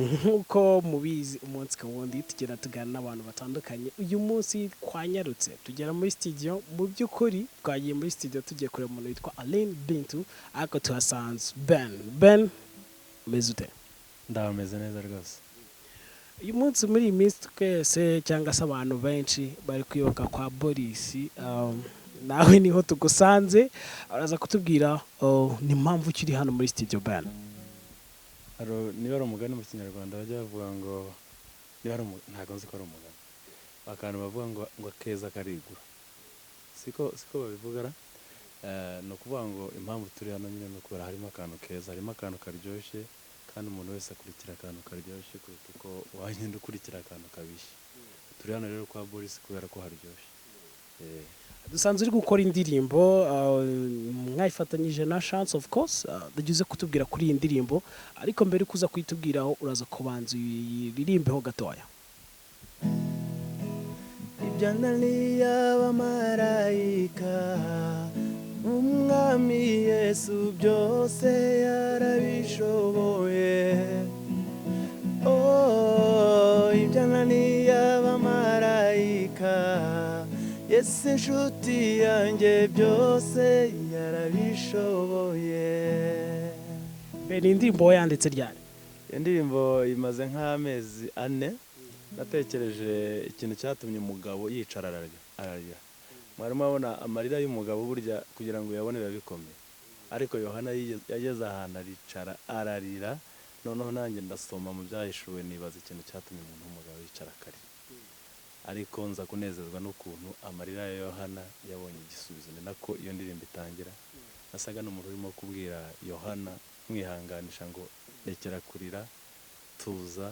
Nk'uko mubizi, umunsi ku wundi tugenda tuganira n'abantu batandukanye. Uyu munsi twanyarutse tugera muri studio. Mu by'ukuri twagiye muri studio tugiye kureba umuntu witwa Aline Bintu, ariko tuhasanze Ben. Ben, umeze ute? Ndameze neza rwose. Uyu munsi, muri iyi minsi, twese cyangwa se abantu benshi bari kwibuka kwa Boris. Nawe niho tugusanze, araza kutubwira ni impamvu ukiri hano muri studio, Ben. Niba ari umugani mu Kinyarwanda bajya bavuga ngo niba ari ntabwo nzi ko ari umugani, akantu bavuga ngo akeza karigura, siko babivuga ra? Ni ukuvuga ngo impamvu turi hano nyine ni ukubera harimo akantu keza, harimo akantu karyoshye, kandi umuntu wese akurikira akantu karyoshye kuruta uko wagenda ukurikira akantu kabishye. Turi hano rero kwa Boris kubera ko haryoshye. Dusanzwe uri gukora indirimbo, mwayifatanyije na Chance of course. Ndagize kutubwira kuri iyi ndirimbo, ariko mbere yo kuza kuyitubwiraho uraza kubanza uyiririmbeho gatoya. Ibyananiye abamarayika, Umwami Yesu byose yarabishoboye. Oh, ibyananiye abamarayika, Yesu inshuti yanjye byose yarabishoboye. Ben, indirimbo wayanditse ryari? Iyo ndirimbo imaze nk'amezi 4. Natekereje ikintu cyatumye umugabo yicara ararira, ararira. Mwarimu abona amarira y'umugabo, burya kugira ngo uyabone biba bikomeye, ariko Yohana yageze ahantu aricara ararira. Noneho nanjye ndasoma mu Byahishuwe, nibaza ikintu cyatumye umuntu w'umugabo yicara akarira, ariko nza kunezezwa n'ukuntu amarira ya Yohana yabonye igisubizo. Ni nako iyo ndirimbo itangira, nasaga n'umuntu urimo kubwira Yohana, mwihanganisha ngo rekera kurira, tuza,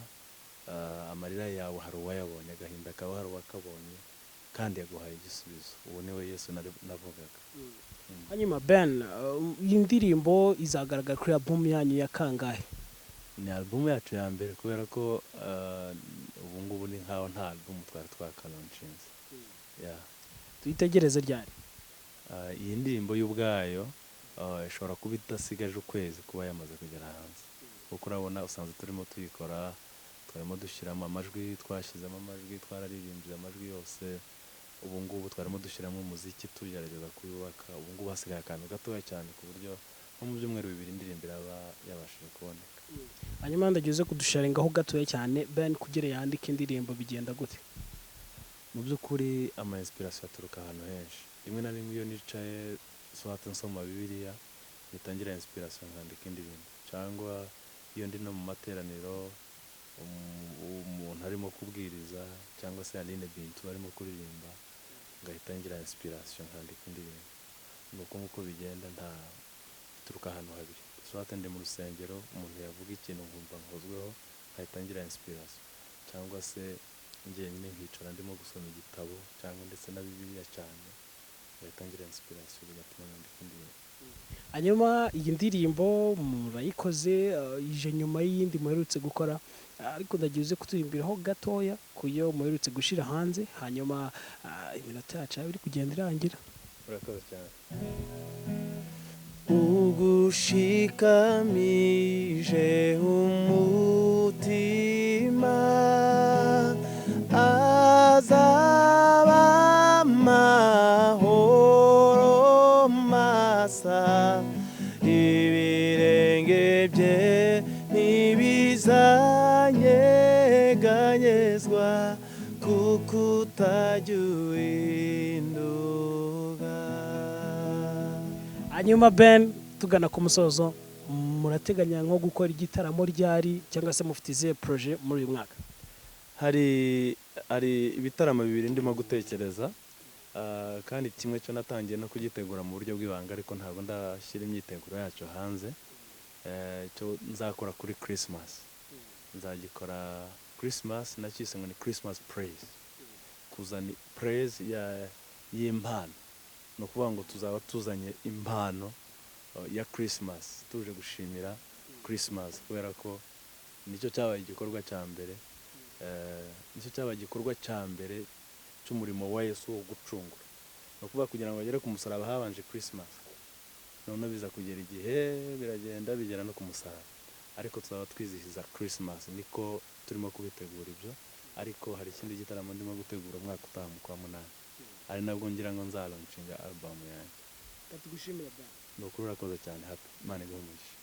amarira yawe hari uwayabonye, agahinda kawe hari uwakabonye kandi yaguhaye igisubizo. Uwo ni we Yesu navugaga. Hanyuma Ben, iyi ndirimbo izagaragara kuri album yanyu ya kangahe? Ni album yacu ya mbere, kubera ko ubu ngubu ni nkaho nta album twari twakalaunchinze, yeah. Tuyitegereze ryari? Iyi ndirimbo y'ubwayo ishobora kuba idasigaje ukwezi kuba yamaze kugera hanze, kuko urabona usanzwe turimo tuyikora, twarimo dushyiramo amajwi, twashyizemo amajwi, twararirimbye amajwi yose. Ubu ngubu twarimo dushyiramo umuziki, tugerageza kuwubaka. Ubu ngubu hasigaye akantu gatoya cyane, ku buryo nko mu byumweru 2 indirimbo iraba yabashije kuboneka. Hanyuma ndagize kudusharingaho gatoya cyane, Ben, kugira yandike indirimbo bigenda gute? Mu by'ukuri ama inspiration aturuka ahantu henshi. Rimwe na rimwe iyo nicaye, soit nsoma Bibiliya, bitangira inspiration nkandika indirimbo, cyangwa iyo ndi no mu materaniro, umuntu arimo kubwiriza cyangwa se Aline Bintu arimo kuririmba, ngahita ngira inspiration nkandika indirimbo. Ni uko nguko bigenda, nta bituruka ahantu habiri: soit ndi mu rusengero, umuntu yavuga ikintu nkumva nkozweho, nkahita ngira inspiration, cyangwa se njyenyine nkicara ndimo gusoma igitabo cyangwa ndetse na Bibiliya cyane, ngahita ngira inspiration bigatuma nandika indirimbo. Hanyuma iyi ndirimbo murayikoze, ije nyuma y'iyindi muherutse gukora, ariko ndagiye uze kuturimbiraho gatoya ku yo muherutse gushyira hanze. Hanyuma iminota yacu yaba iri kugenda irangira. Urakoze cyane. Ugushikamije umutima azaba amahoro masa, ibirenge bye ntibizanyeganyezwa, kuko utajya uhinduka. Hanyuma Ben, tugana ku musozo, murateganya nko gukora igitaramo ryari, cyangwa se mufite izihe projet muri uyu mwaka? Hari ibitaramo bibiri ndimo gutekereza, kandi kimwe cyo natangiye no kugitegura mu buryo bw'ibanga, ariko ntabwo ndashyira imyiteguro yacyo hanze. Cyo nzakora kuri Christmas, nzagikora Christmas, nacyise ngo ni Christmas praise, kuzana praise ya y'impano. Ni ukuvuga ngo tuzaba tuzanye impano ya Christmas, tuje gushimira Christmas, kubera ko nicyo cyabaye igikorwa cya mbere, nicyo cyabaye igikorwa cya mbere cy'umurimo wa Yesu wo gucungura. Ni ukuvuga kugira ngo bagere ku musaraba habanje Christmas, noneho biza kugera igihe biragenda bigera no ku musaraba. Ariko tuzaba twizihiza Christmas, niko turimo kubitegura ibyo. Ariko hari ikindi gitaramo ndimo gutegura umwaka utaha mu kwa munani, ari nabwo ngira ngo nzalaunchinga album yanjye. Katugushimire bwana. Ni ukuri, urakoze cyane. Happy, Imana iguhe umugisha.